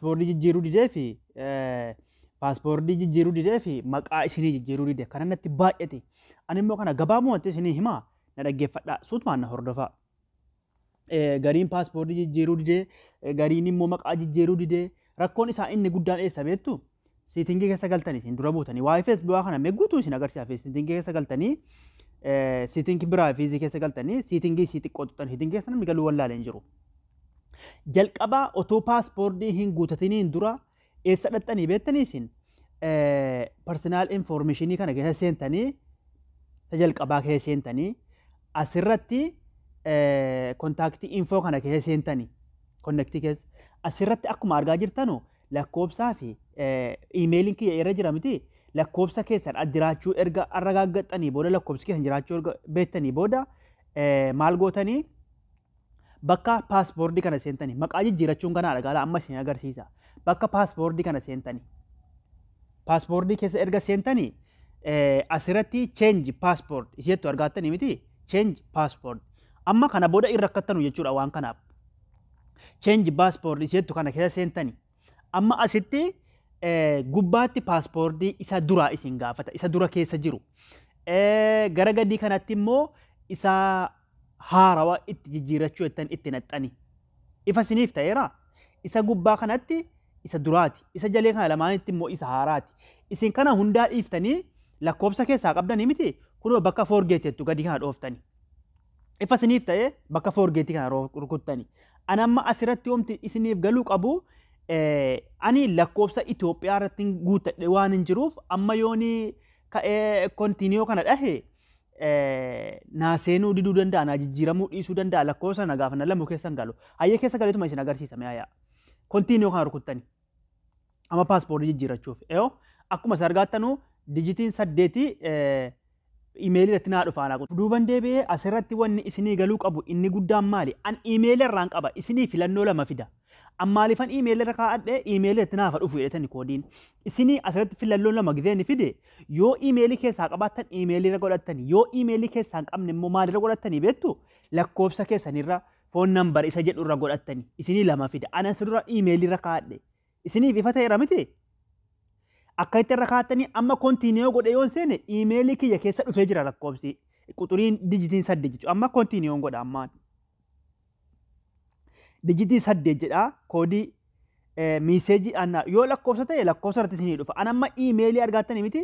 Paaspoortii jijjiiruu didee fi paaspoortii jijjiiruu didee fi maqaa isinii jijjiiruu dide kana natti baay'ate. Ani immoo kana gabaabumatti isinii himaa, na dhaggeeffadhaa, suutumaan na hordofaa. Gariin paaspoortii jijjiiruu didee, gariin immoo maqaa jijjiiruu didee. Rakkoon isaa inni guddaan eessa beektu? Setting keessa galtanii isin dura buutanii waa'ee Feesbuukaa kana mee guutuu isin agarsiisa. Setting keessa galtanii, setting biraa fiizii keessa galtanii, setting isii xiqqoo tuqxan. Setting keessa namni galuu wallaalee hin jiru. Jalqabaa otoo paaspoortii hin guutatiniin dura eessa dhaxxanii beektanii? Isin personal information kana keessa seentanii, jalqabaa keessa seentanii, asirratti contact info kana keessa seentanii, contact keessa asirratti akkuma argaa jirtanu lakkoobsaa fi iimeeliin kiyya irra jira miti. Lakkoobsa keessan jiraachuu erga arragaaggaxanii booda, lakkoobsi keessan jiraachuu erga beektanii booda, maal gootanii? Bakka paaspoortii kana seentanii, maqaa jijjiirachuun kanaadha gaala amma isin agarsiisa. Bakka paaspoortii kana seentanii, paaspoortii keessa erga seentanii, asirratti change passport isheettu argaattanii miti? Change passport. Amma kana booda irra rakkattanu jechuudha waan kanaaf. Change passport isheettu kana keessa seentanii, amma asitti gubbaatti paaspoortii isa duraa isin gaafata, isa dura keessa jiru. Gara gadii kanatti immoo isa haarawaa itti jijjiirachuu jettan itti naxxani. Ifa isiniif ta'eera. Isa gubbaa kanatti isa duraati. Isa jalee kana lamaanitti immoo isa haaraati. Isin kana hundaa dhiiftanii lakkoobsa keessaa qabdanii miti? Kunoo bakka forget jettu gadi kana dhooftani. Ifa isiniif ta'ee? Bakka forget kana rukuttani. Ani amma asirratti wanti isiniif galuu qabu, ani lakkoobsa Itoophiyaa irratti guuttadhe waan hin jiruuf, amma yooni ka'ee continue kana dhahe naa seenuu diduu danda'a, naa jijjiiramuu dhiisuu danda'a. Lakkoofsa na gaafa na lamu keessa hin galu. Hayyee, keessa galeetuma isin agarsiisa mi'aayaa. Continue kana rukuttani. Amma paaspoortii jijjiirachuuf. Eeyoo, akkuma isin argattanu dijitiin 8 iimeelii irratti naa dhufaa naa. Duuban deebi'ee asirratti wanni isinii galuu qabu inni guddaan maali? An iimeelii irraan qaba, isinii filannoo lama fida. An maaliifan iimeelii irra kaa'adhe? Iimeelii irratti naafa dhufu jedhetani koodiin. Isinii asirratti filannoo lama gizee ni fide, yoo iimeelii keessaa qabaattan iimeelii irra godhattani, yoo iimeelii keessaa hin qabne immoo maalirra godhattanii beektu? Lakkoofsa keessanirra, phone number isa jedhu irra godhattani. Isinii lama fida. An asirra iimeelii irra kaa'adhe. Isiniif ifa ta'eera miti? Akka itti irra kaa'attanii, amma continue godhe yoon seene, iimeelii kiyya keessa dhufee jira lakkoofsi. Quxuriin dijitiin 8 jechuudha. Amma continue godha ammaan. Dijitii 8 jedha koodii message annaa yoo lakkoofsa ta'e lakkoofsa irratti isinii dhufa. An amma iimeelii argattanii miti?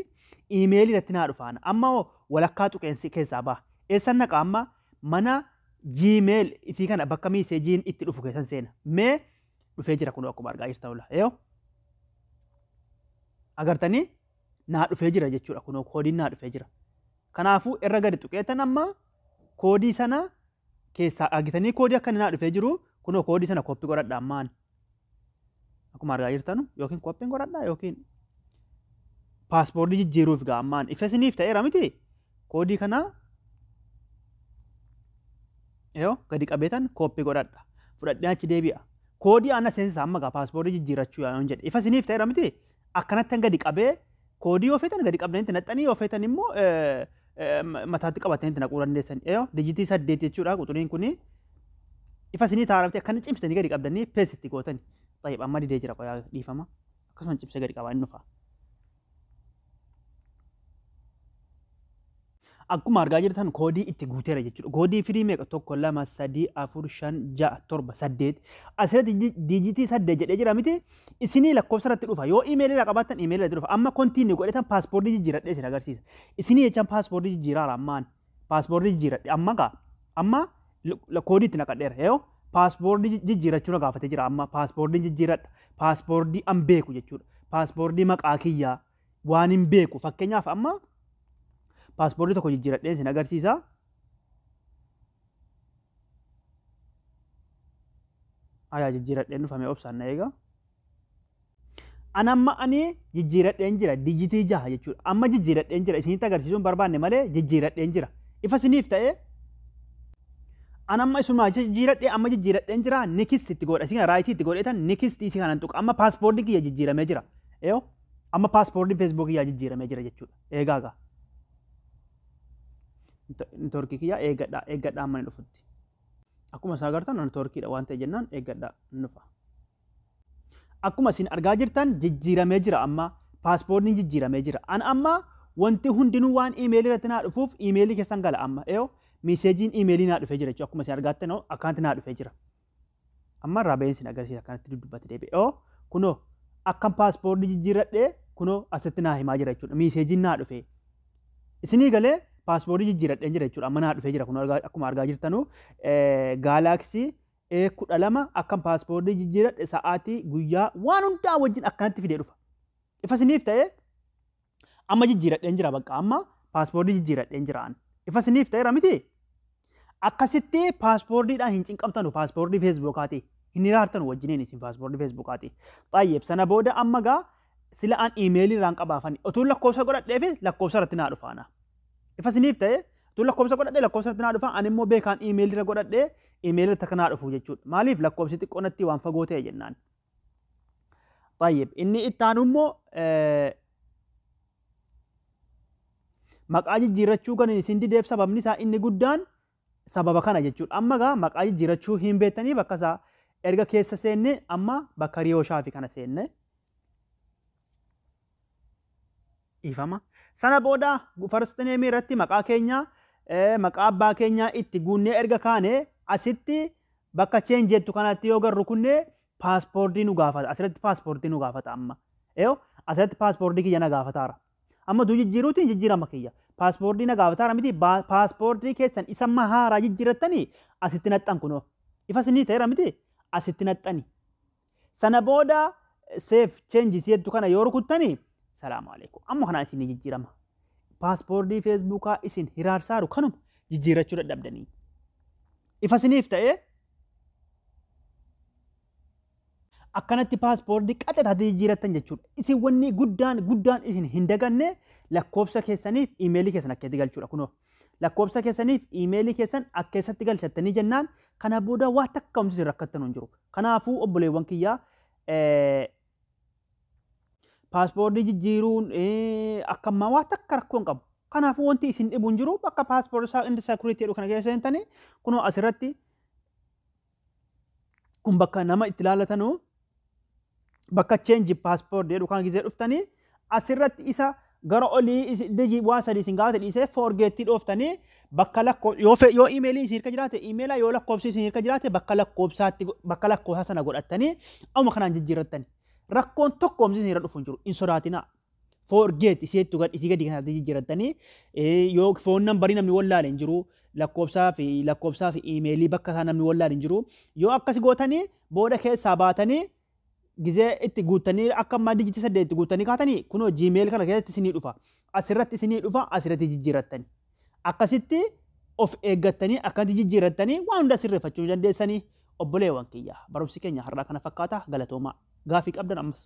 Iimeelii irratti naa dhufa. Amma walakkaa tuqeensi keessaa baha. Eessan naqa amma? Mana Gmail ifii kana bakka messageiin itti dhufu keessan seena. Mee dhufee jira kun akkuma argaa jirtan ola. Eeyoo, agartanii naa dhufee jira jechuudha, kunoo koodiin naa dhufee jira. Kanaafuu irra gadi tuqeetan amma koodii sana keessaa argitanii, koodii akka inni naa dhufee jiru, kunoo koodii sana copy godhadha ammaan. Akkuma argaa jirtanu yookiin copyn godhadha yookiin paaspoortii jijjiiruuf gaa ammaan ifa isiniif ta'eera miti? Koodii kana yoo gadi qabeetan copy godhadha. Fudhadhee achi deebi'a. Koodii ana seensa amma gaa paaspoortii jijjiirachuu yoon jedhe, ifa isiniif ta'eera miti? Akkanatti gadi qabee koodii yoo feetan gadi qabdanitti naxxanii, yoo feetan immoo mataatti qabatanitti naquu dandeessan. Yoo dijitii 8 jechuudha quxuriin kuni. Ifa isinii ta'eera miti? Akkana cimsitanii gadi qabdanii paste itti gootani. Tayyib, amma didee jira, qoyaa dhiifama. Akkasuma cimsee gadi qabaa, inni dhufa. Akkuma argaa jirtan koodii itti guuteera jechuudha. Koodii firii meeqa? Tokko, lama, sadii, afur, shan, ja'a, torba, saddeet. Asirratti dijitii 8 jedhee jira miti? Isinii lakkoofsa irratti dhufa. Yoo iimeelii irraa qabaattan iimeelii irratti dhufa. Amma continue godhetan paaspoortii jijjiiradhee isin agarsiisa. Isinii jechaan paaspoortii jijjiiraara ammaan. Paaspoortii jijjiiradhe amma gaa. Amma koodii itti naqadheera. Yoo paaspoortii jijjiirachuu na gaafatee jira, amma paaspoortii jijjiiradha. Paaspoortii an beeku jechuudha. Paaspoortii maqaa kiyyaa waan hin beeku. Fakkeenyaaf amma paaspoortii tokko jijjiiradhee isin agarsiisa. Ayaa, jijjiiradheen dhufame, obsaan na eega. An amma ani jijjiiradheen jira, dijitii 6 jechuudha. Amma jijjiiradheen jira, isinitti agarsiisuun barbaanne malee jijjiiradheen jira. Ifa isiniif ta'ee? An amma isuma jijjiiradhee, amma jijjiiradheen jira, next itti godha. Isin right itti godheetan next isi kanan tuqa. Amma paaspoortii kiyya jijjiiramee jira. Eeyoo, amma paaspoortiin Feesbuukii kiyyaa jijjiiramee jira jechuudha. Eegaa gaa. Networkii kiyyaa eeggadhaa, eeggadhaa amma inni dhufutti. Akkuma isaa agartan networkiidha waan ta'e jennaan eeggadhaa, inni dhufa. Akkuma isin argaa jirtan jijjiiramee jira amma, paaspoortiin jijjiiramee jira. An amma wanti hundinuu waan iimeelii irratti naa dhufuuf iimeelii keessan gala amma. Eeyoo, messageiin iimeelii naa dhufee jira jechuudha. Akkuma isin argaattan akkanatti naa dhufee jira. Amma irraa baheen isin agarsiisa, akkanatti duddubbatti deebi'e. Eeyoo, kunoo akkam paaspoortii jijjiiradhee kunoo asitti naa himaa jira jechuudha. Messageiin naa dhufee. Isinii galee, paaspoortii jijjiiradhee jira jechuudha. Amma naa dhufee jira kun, akkuma argaa jirtanuu Galaxy A12 akkam paaspoortii jijjiiradhe, sa'aatii, guyyaa, waan hundaa wajjin akkanatti fidee dhufa. Ifa isiniif ta'ee, amma jijjiiradheen jira, bakka amma paaspoortii jijjiiradheen jira an. Ifa isiniif ta'eera miti? Akkasitti paaspoortiidhaan hin cinqamtanu, paaspoortii feesbuukaati. Hin hiraartanu wajjiniin isin paaspoortii feesbuukaati. Xayyeeb, sana booda amma gaa sila an iimeelii irraan qabaafani. Otuu lakkoofsa godhadhee fi lakkoofsa irratti naa dhufaana. Ifa isiniif ta'ee, otuu lakkoofsa godhadhee lakkoofsa irratti naa dhufa, ani immoo beekaan iimeelii irra godhadhee iimeelii irratti akka naa dhufu jechuudha. Maaliif, lakkoofsi xiqqoo natti waan fagoo ta'e jennaan. Xayyeeb, inni itti aanu immoo maqaa jijjiirrachuu kan isin dideef sababni isaa inni guddaan sababa kana jechuudha. Amma gaa maqaa jijjiirrachuu hin beektanii, bakka isaa erga keessa seenne amma bakka Riyoo Shaafi kana seenne. Ifama. Sana booda first name irratti maqaa keenya, maqaa abbaa keenyaa itti guunnee erga kaane, asitti bakka change jettu kanatti yoo garru kunne paaspoortii nu gaafata. Asirratti paaspoortii nu gaafata amma. Eeyoo, asirratti paaspoortii kiyya na gaafataara. Amma duu jijjiiruutiin jijjiirama kiyya. Paaspoortii na gaafataara miti? Paaspoortii keessan isa amma haaraa jijjiirattanii asitti naxxan kunoo. Ifa isinii ta'eera miti? Asitti naxxani. Sana booda save changes jettu kana yoo rukuttanii, salaamu alaikum. Amma kanaan isinii jijjiirama. Paaspoortii feesbuukaa isin hiraarsaaru kanuma jijjiirachuu dadhabdanii. Ifa isiniif ta'ee, akkanatti paaspoortii qaxxataatti jijjiirattan jechuudha. Isin wanni guddaan guddaan isin hin daganne lakkoofsa keessaniif iimeelii keessan akka itti galchuudha kunoo. Lakkoofsa keessaniif iimeelii keessan akka keessatti galchattanii jennaan kana booda waa takka homti isin rakkattan hin jiru. Kanaafuu obboleewwan kiyyaa, paaspoortii jijjiiruun akka ammaa waa takka rakkoo hin qabu. Kanaafuu wanti isin dhibu hin jiru. Bakka password and security jedhu kana keessa seentanii kunoo asirratti kun bakka nama itti ilaallatanuu, bakka change password jedhu kana gizee dhuftanii asirratti isa gara olii waa sadii isin gaafate dhiisee forgetii dhooftanii bakka lakkoo yoo iimeelii isin hirka jiraate iimeelaa, yoo lakkoofsi isin hirka jiraate bakka lakkoofsaatti bakka lakkoofsaa sana godhattanii amma kanaan jijjiirrattani. Rakkoon tokko homti isin irra dhufu hin jiru, hin sodaatinaa. Forget isiettu gad isii gadi kanatti jijjiirrattanii yoo phone numberii namni wallaale hin jiru, lakkoofsaa fi iimeelii bakka isaa namni wallaale hin jiru. Yoo akkas gootanii booda keessaa baatanii gizee itti guuttanii akka ammaa digitii 8 itti guuttanii kaatanii kunoo Gmail kana keessatti isinii dhufa. Asirratti isinii dhufa, asirratti jijjiirrattani. Akkasitti of eeggattanii akkatti jijjiirrattanii waan hunda sirreeffachuu dandeessanii. Obboleewwan kiyya, barumsi keenya har'aa kana fakkaata, galatoomaa. Gaafii qabdan ammas.